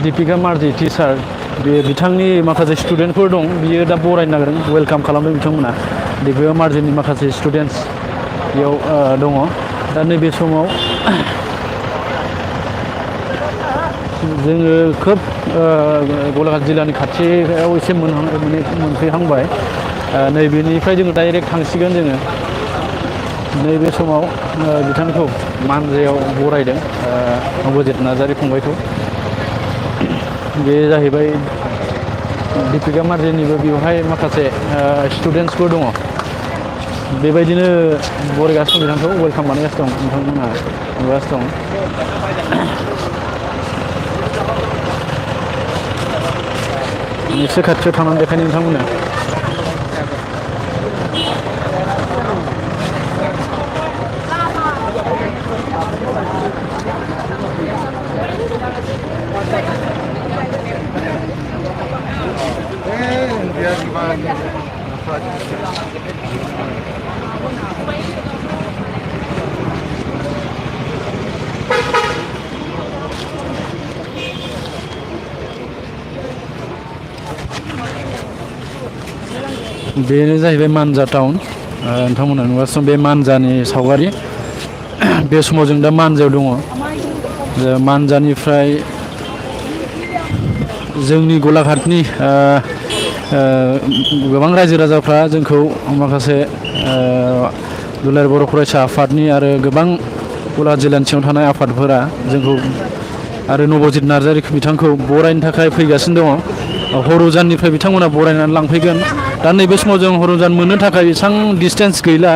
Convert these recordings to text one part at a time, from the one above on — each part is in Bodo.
दीपिका मार्जी टिचार बे बिथांनि माखासे स्टुडेन्टफोर दं बियो दा बरायनो नागिरदों वेलकाम खालामदों बिथांमोना दीपिका मार्जिनि माखासे स्टुडेन्टस बेयाव दङ दा नैबे समाव जोङो खोब गलाघाट जिल्लानि खाथियाव एसे मोनफैहांबाय नैबेनिफ्राय जोङो डाइरेक्ट थांसिगोन जोङो नैबे समाव बिथांखौ मानजायाव बरायदों नबजित नार्जारि फंबायखौ बे जाहैबाय दीपिका मार्जिनिबो बेवहाय माखासे स्टुडेन्टसफोर दङ बेबायदिनो बरायगासिनो बिथांखौ वेलकाम बानायगासिनो दं नोंथांमोनहा नुगासिनो दं एसे खाथियाव थांनानै देखायनो नोंथांमोननो बेनो जाहैबाय मानजा टाउन नोंथांमोना नुगासिनो बे मानजानि सावगारि बे समाव जों दा मानजायाव दङ मानजानिफ्राय जोंनि गलाघाटनि गोबां रायजो राजाफ्रा जोंखौ माखासे दुलाराय बर' फरायसा आफादनि आरो गोबां गलाघाट जिल्लानि सिङाव थानाय आफादफोरा जोंखौ आरो नबजित नार्जारि बिथांखौ बरायनो थाखाय फैगासिनो दङ हर'जाननिफ्राय बिथांमोना बरायनानै लांफैगोन दा नैबे समाव जों हर'जान मोननो थाखाय एसेबां डिसटेन्स गैला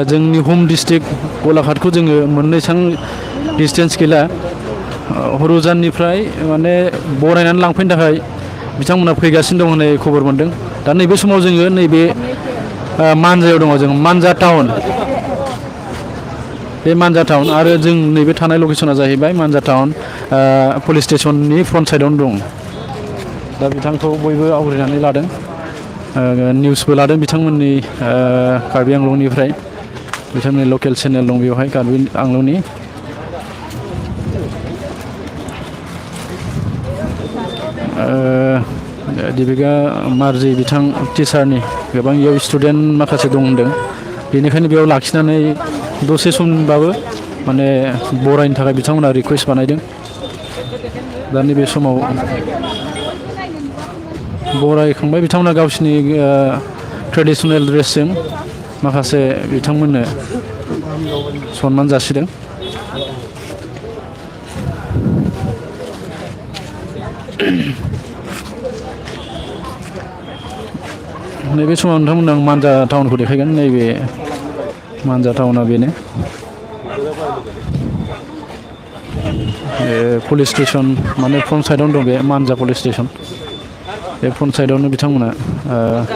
जोंनि हम डिस्ट्रिक्ट गलाघाटखौ जोङो मोननो एसेबां डिसटेन्स गैला हर'जाननिफ्राय माने बरायनानै लांफैनो थाखाय बिथांमोना फैगासिनो दं होननाय खबर मोनदों दा नैबे समाव जोङो नैबे मानजायाव दङ जों मानजा टाउन बे मानजा टाउन आरो जों नैबे थानाय लकेसना जाहैबाय मानजा टाउन पुलिस स्टेसननि फ्रन्ट साइडआवनो दं दा बिथांखौ बयबो आवग्रिनानै लादों निउसबो लादों बिथांमोननि कार्बि आंलंनिफ्राय बिथांमोननि लकेल चेनेल दं बेवहाय कार्बि आंलंनि दीपिका मार्जी बिथां टिचारनि गोबां इयाव स्टुडेन्ट माखासे दं होनदों बेनिखायनो बेयाव लाखिनानै दसे समबाबो माने बरायनो थाखाय बिथांमोना रिकुवेस्ट बानायदों दा नैबे समाव बरायखांबाय बिथांमोना गावसिनि ट्रेडिसनेल ड्रेसजों माखासे बिथांमोननो सनमान जासिदों नैबे समाव नोंथांमोननो आं मानजा टाउनखौ देखायगोन नैबे मानजा टाउना बेनो पुलिस स्टेसन माने फ्रन्ट साइडआवनो दं बे मानजा पुलिस स्टेसन बे फ्रन्ट साइडआवनो बिथांमोना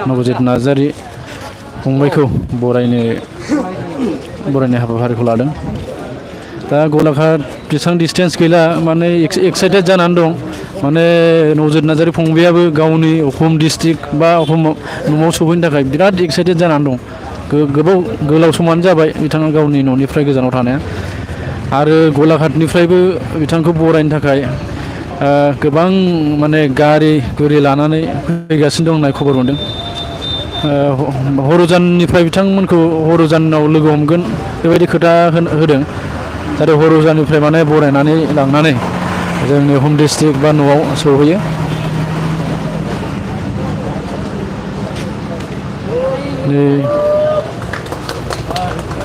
नबजित नार्जारि फंबायखौ बरायनाय हाबाफारिखौ लादों दा गलाघाट बेसेबां डिसटेन्स गैला माने एक्साइटेड जानानै दं माने नबजित नार्जारि फंबायाबो गावनि हम डिस्ट्रिक्ट बा न'आव सफैनो थाखाय बिराद एक्साइटेड जानानै दं गोलाव समानो जाबाय बिथाङा गावनि न'निफ्राय गोजानाव थानाया आरो गलाघाटनिफ्रायबो बिथांखौ बरायनो थाखाय गोबां माने गारि लानानै फैगासिनो दं होननाय खबर मोनदों हर'जाननिफ्राय बिथांमोनखौ हर'जानाव लोगो हमगोन बेबायदि खोथा होदों जाहाथे हर'जाननिफ्राय माने बरायनानै लांनानै जोंनि हम डिस्ट्रिक्ट बा न'आव सहैयो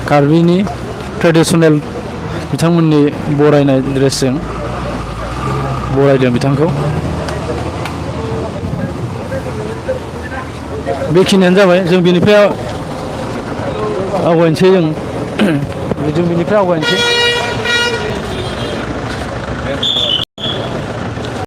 कार्बिनि ट्रेडिसनेल बिथांमोननि बरायनाय ड्रेसजों बरायदों बिथांखौ बेखिनियानो जाबाय जों बिनिफ्राय आवगायनोसै जों बिनिफ्राय आवगायनोसै